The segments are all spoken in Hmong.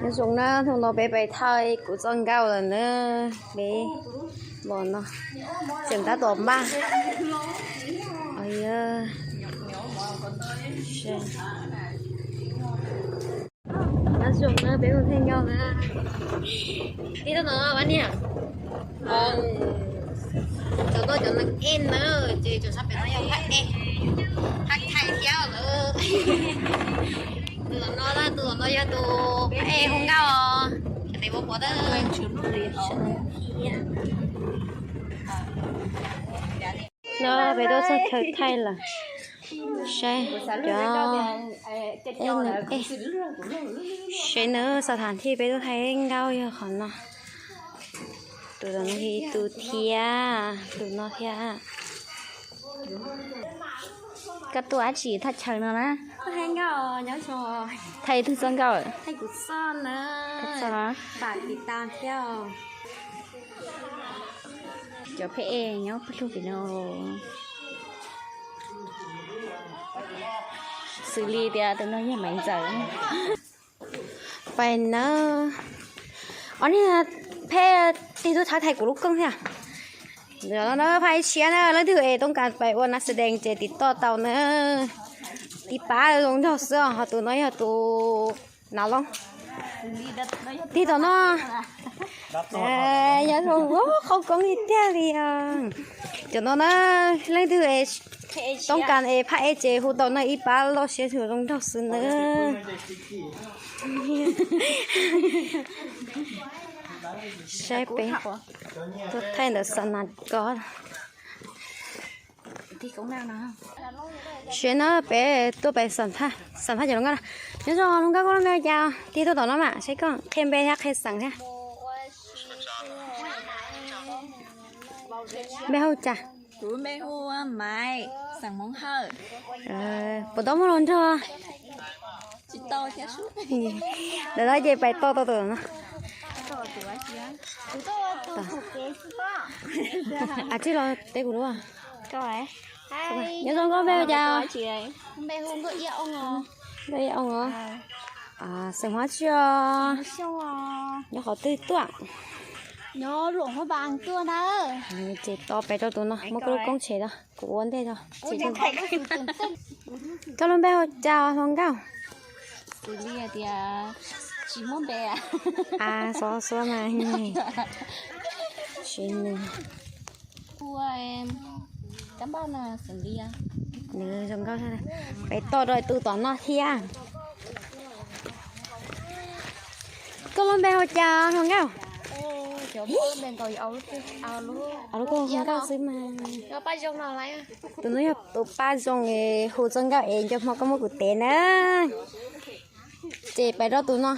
Nyob zoo na, hnub no peb pais thaj kuv txoj nkauj lawm na, peb los no tseem tab tom npaj. Nyob zoo na, peb mus thaj nkauj na. Tib tug no pab niam. Cov no cov neeg ej na, ces cov sab pem no yog phaj ej, phaj thais thiab lawm. Tus no, tus no yog tus phaj ej hu nkauj os. Cov tes ua pov tawb. No peb tuaj txog chaw thaij lawm. Saib cov, saib na, xab thav thij peb tuaj thaij nkauj yog qhov no. Tus no ib tug thiab, tus no thiab. Koj tuaj dab tsi thaj chaw no na? Thaij ib tug txoj nkauj. Cov phaj ej nyob pawg lug pem no. Xws li tias tus no yog Maiv Ntxawm. Pais na. Ob niag phaj ej tig tuaj thab thaiv kuv lub kooj thiab. Phaj ej tshiab na, leej twg es toob kas pais ua nas dees ces tiv toj tau na. Tib pab zoo nraug xwb os, ho tus no yog tus nav loo. Tig tom no. Yog zoo qhov koob li tiag li os. Cov no na, leej twg es toob kas es phaj ej ces hu tau na, ib pab loj siab zoo nraug xwb na. Saib peb tuaj thaij ntawm Xas Nas Kos. Saib na, peb tuaj pem Xas Thaj, Xas Thaj cov hluas nkauj na. Nyob zoo hluas nkauj, koj lub npe hu cas? Tig tuaj tom no mas saib koj qhia npe thiab qhia xeem thiab. Npe hu cas? Kuv npe hu Maiv, xeem Hmoob Hawj. Puas tau muaj hluas nraug? Tsis tau thiab. Ntawm no ces pais tau tau tus no. Ab, tsis los teb kuv lub. Nyob zoo, koj npe hu cas? Npe hu Nkauj Iab Oos os. Xeem Hmoob tsi os? Nyob qhov twg tuaj? Nyob Luam Huab Npas tuaj na. Ces tos pem rau tus no, muab koj lub koob tshem rau kuv ua ntej rau. Koj lub npe hu cas hluas nkauj? Xws li tias tsis muaj npe. Xov xua mas. Tsis nws. Nws zoo nkauj, peb tos rau tus tom no thiab. Koj lub npe hu cas hluas nkauj? Lub koj hu nkauj xwb mas. Tus no yog tus pab zoo hu txoj nkauj es nco hmo koj muab kuv tev na. Ces pais rau tus no.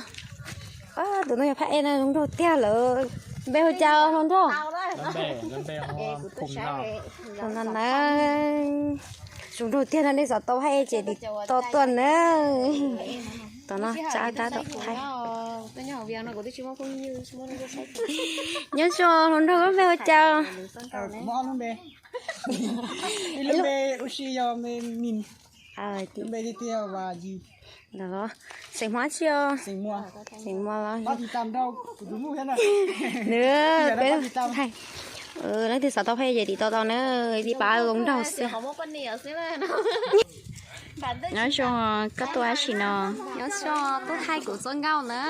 Tus no yog phaj ej na, zoo nraug tiag lawm. Npe hu cas hluas nraug? Tus no na, zoo nraug tiag na, nej xav tau phaj ej ces tiv toj tuaj na. Tom no tsab tab tom thaij. Nyob zoo hluas nraug, koj lub npe hu cas? Ib lub npe ua si yog Mis. Lub npe tiag tiag Vas Yis. Xeem Hmoob tsi os? Xeem Muas los. Nws, leej twg xav tau phaj ej ces tiv toj tau na, ib pab zoo nraug xwb. Nyob zoo, koj tuaj dab tsi no? Nyob zoo, tuaj thaij kuv txoj nkauj na.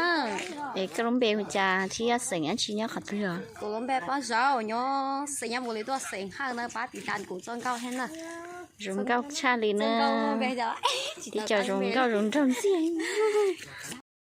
Es koj lub npe hu cas thiab xeem dab tsi nyob qhov twg os? Kuv lub npe Paj Zaub, nyob xeem Nyab Mus Lis, tuaj xeem Hawj na, pab tiv tas kuv txoj nkauj thiab na. Zoo nkauj tshaj li na. Tib co zoo nkauj zoo nraug ntxiag.